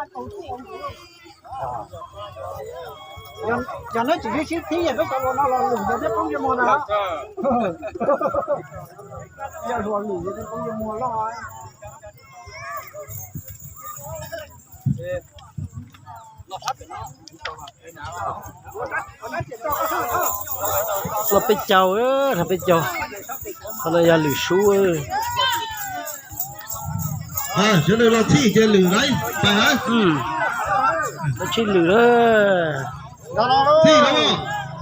Yog neb tsis sib thib yog peb cov hluas no los lwm ntawd neb poob ntsej muag na. Yog hluas lwm neb poob ntsej muag loj. Los peb caug, peb caug. Qhov no yog lwm sub. Sawv daws los thij ces lwm lauj, pais. Thij lwm,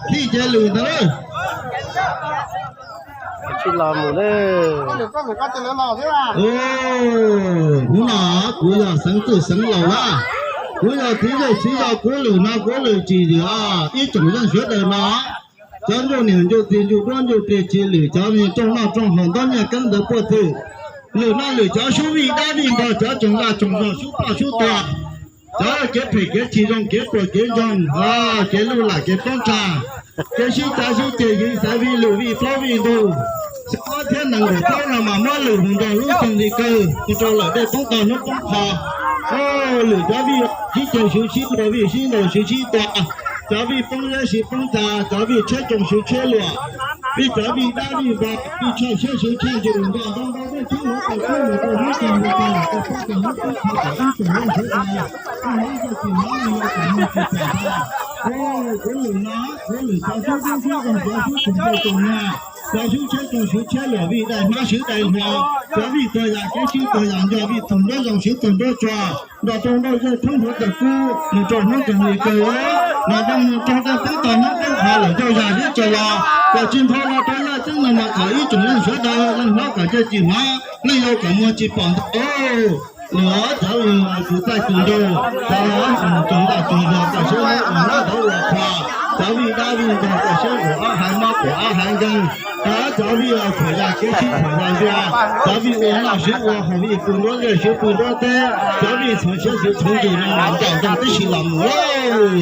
thij ces lwm ntag lauj. Tsis los mus na. Hnub no kuv yog xeev txwj xeev laus na, kuv yog txiv zej txiv zos, kuv lwm no kuv lwm tsis yog ib tsoom leej sawv daws no. Cov ntsuj niam ntsuj txiv ntsuj duab ntsuj plig tsis lwm cov me rooj noj rooj haus ntaub nyiaj keeb ntawd puaj twg. Lwm no lwm cov sub vij dab vij npog, cov tsoom lag tsoom zog sub poj sub tuag, cov kev phem kev tsis zoo kev puas kev ntsoog, kev luj lam kev poob tsa, kev sib cav sib ceg yws xaiv vij lwm vij plaub vij ntug. Xyoo ob txhiab nees nkaum plaub no mas muab lwm mus nrog lub xyoo li kawg, mus rau lawm dej poob tog hnub poob qho. Lwm cov vij sib ceg sib luag vij sib ntaus sib tua, cov vij poob zeb sib poob tsa, cov vij tsheb tsoo sib tsheb luam, vij cov vij dab vij npog, vij tshaj siab sib tshaj ntsws nrog ntaub ntaub dej tsheb huv tau tsheb mus rau hnub xyoo li kawg, tau poob tog hnub poob qho kom ib tsoom leej sawv daws, ib hnub ib txoj tsis hnov li yog kom mus tsis pom ntag. Kuv lwm no, kuv lwm cov sub dub sub zoo cov sub txoos ntau tsoos nyag, cov sub tsheb tsoo sib tsheb luam vij dai hmab sib dai hluas, cov vij tuag yam kev sib tuag yam nco vij tug nruab zoo sib tug nruab tsua, nrog rau nrauj zej thoob huv tawm kub mus rau hnub tsoos li kawg, nrog rau mus rau dej poob tog hnub poob qho lawm ncauj zag zeb tsaws los, kom tsis nthos los rau laj ceeb no mas kom ib tsoom leej sawv daws leej hlob kom ncaij tsis hnov, leej yau kom muag tsis pom ntag. Lwm cov kuv txaij tus nraug, cov tsoos ntaj tsoos zog kom siab ua nab ntawd ua qhua, cov vij dab vij npog kom siab ua ob haiv mob ua ob haiv nkeeg, cov vij khuam yam kev sib khuam yam ntsia, cov vij ua noj sib ua haus vij pw nruab ntiaj sib pw nruab teb, cov vij txhoov siab sib txhoov ntsws no mas ncaum ncaum tib si los mus lauj.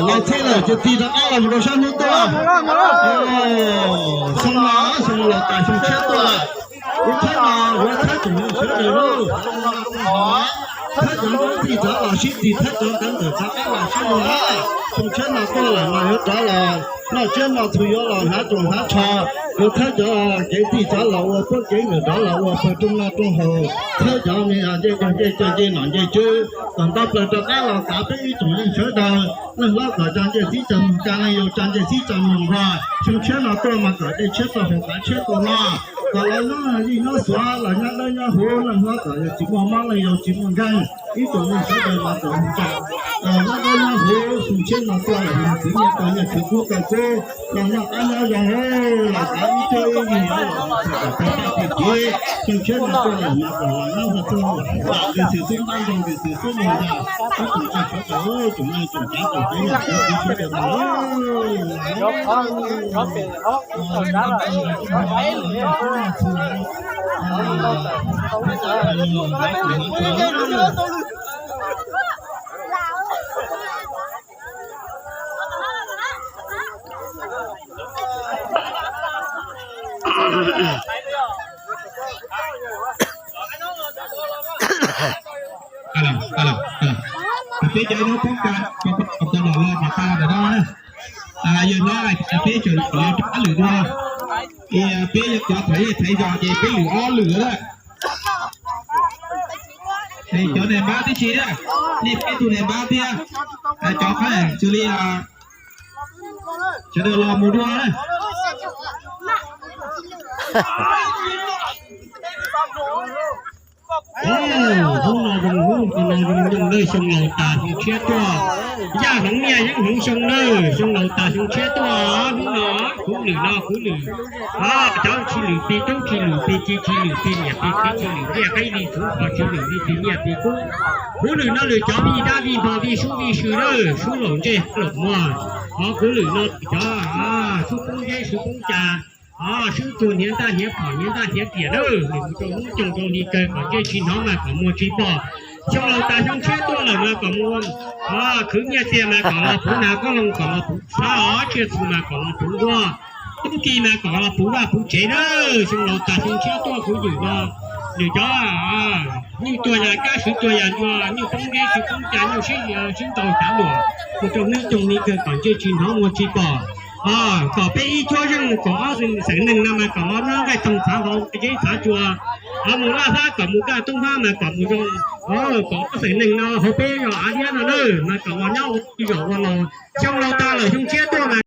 Los txhij lawm ces tig rov qab los mus rau sab hnub tuaj. Xyoo no xyoo laus tas xyoo tshiab tuaj lawm. Kuv thaib no yuav thaib tsoom neeg sawv daws lauj. Thaib cov ntaub ntxig rov los sib tig, thaib cov ntaub ntawm rov qab los sib luag. Xyoo tshiab no tuaj lawm mas yuav rov los noj tsiab noj txhu, yuav los hnav rooj hnav tsho. Yuav thaib cov kev ntxig rov los ua puab kev nkawm, rov los ua pawg rooj noj rooj haus. Thaib cov me ncej ncej coj ncej nom ncej tswb kom nto plaws rov qab los kav peb ib tsoom neeg sawv daws. Leej hlob kom tso ncej txib tso moog tsa, leej yau tso ncej txib tso moog nquag. Xyoo tshiab no tuaj mas kom dej tshiab txoj hauv qav tshiab txoj no, kom los nyob yij nyob xuav, los nyob dawb nyob huv. Leej hlob kom yog tsis muaj mob, leej yau tsis muaj nkeeg. Ib tsoom neeg sawv daws mas kom nyob dawb nyob huv. Xyoo tshiab no tuaj lawm mas txiv nyiaj tau nyiaj, khwv kub tau kub, los noj qab nyob zoo, los kav ib cuab ib yig, los txog kom tau paj tau kev. Xyoo tshiab no tuaj lawm mas kom los nyob hua txog, los nqis xwm xub ntab zoo, nqis xwm xub moog ntas. Ib tsoom neeg sawv daws, tsoom neeg tsoom tsav tsoom tsev, los txog txiv sawv daws mas Peb cov ib hnub poob ka, peb cov los los mas tag ntawm no na. Yog no peb tseem los rov qab lwm dua. Peb cov thaiv zej thaiv zos ces peb lwm ob lwm lawm. Cov nais npab tib si na, nej peb tug nais npab thiab. Cov qab xws li sawv daws los mus dua na. Hnub no zoo, hnub no zoo, hnub no zoo nyoog na, xyoo laus tas xyoo tshiab tuaj. Yaj hloov niaj yeeb hloov xyoo na, xyoo laus tas xyoo tshiab tuaj. Hnub no kuv lwm no kuv lwm, cov tsis lwm plig tub tsis lwm plig ci tsis lwm plig niam plig txiv tsis lwm ntiaj teb li txhuv qhov tsis lwm li plig nyiaj plig kub. Kuv lwm no lwm cov vij dab vij npog vij sub vij sw na, sub laum ntsej laum muag. Ho kuv lwm no lwm cov sub poob zeb sub poob cas, sub txuag hniav ntaj hniav phom hniav ntaj hniav riam na, lwm mus rau hnub coog rau hli kawg kom ntsej tsis hnov mas kom muag tsis pom. Xyoo laus tas xyoo tshiab tuaj lawm mas kom mus khwv nyiaj txiag mas kom los puv nas kob loo kom los puv xab os, tsiaj txhu mas kom los puv nkuaj, tub ki mas kom los puv vaj puv tsev na. Xyoo laus tas xyoo tshiab tuaj kuv lwm no Nws cov nyuj tuag yam kab, swv tuag yam ncua, nyuj poob deb swv poob ca, nyuj sib sib ntaus xyav luam, mus rau hnub coog ni kawg kom ntsej tsis hnov muag tsis pom. Kom peb ib cuab zeej kom ob xeem neeg no mas kom los nyob nqaij toog txhav hauv zeb txhav tsua, mus laj hlab kom mus kaj toob hlab mas kom mus zoo, kom ob xeem neeg no hauv peb zos Av Liab no na mas kom los nyob ua zos ua laus, xyoo laus tas lawm xyoo tshiab tuaj mas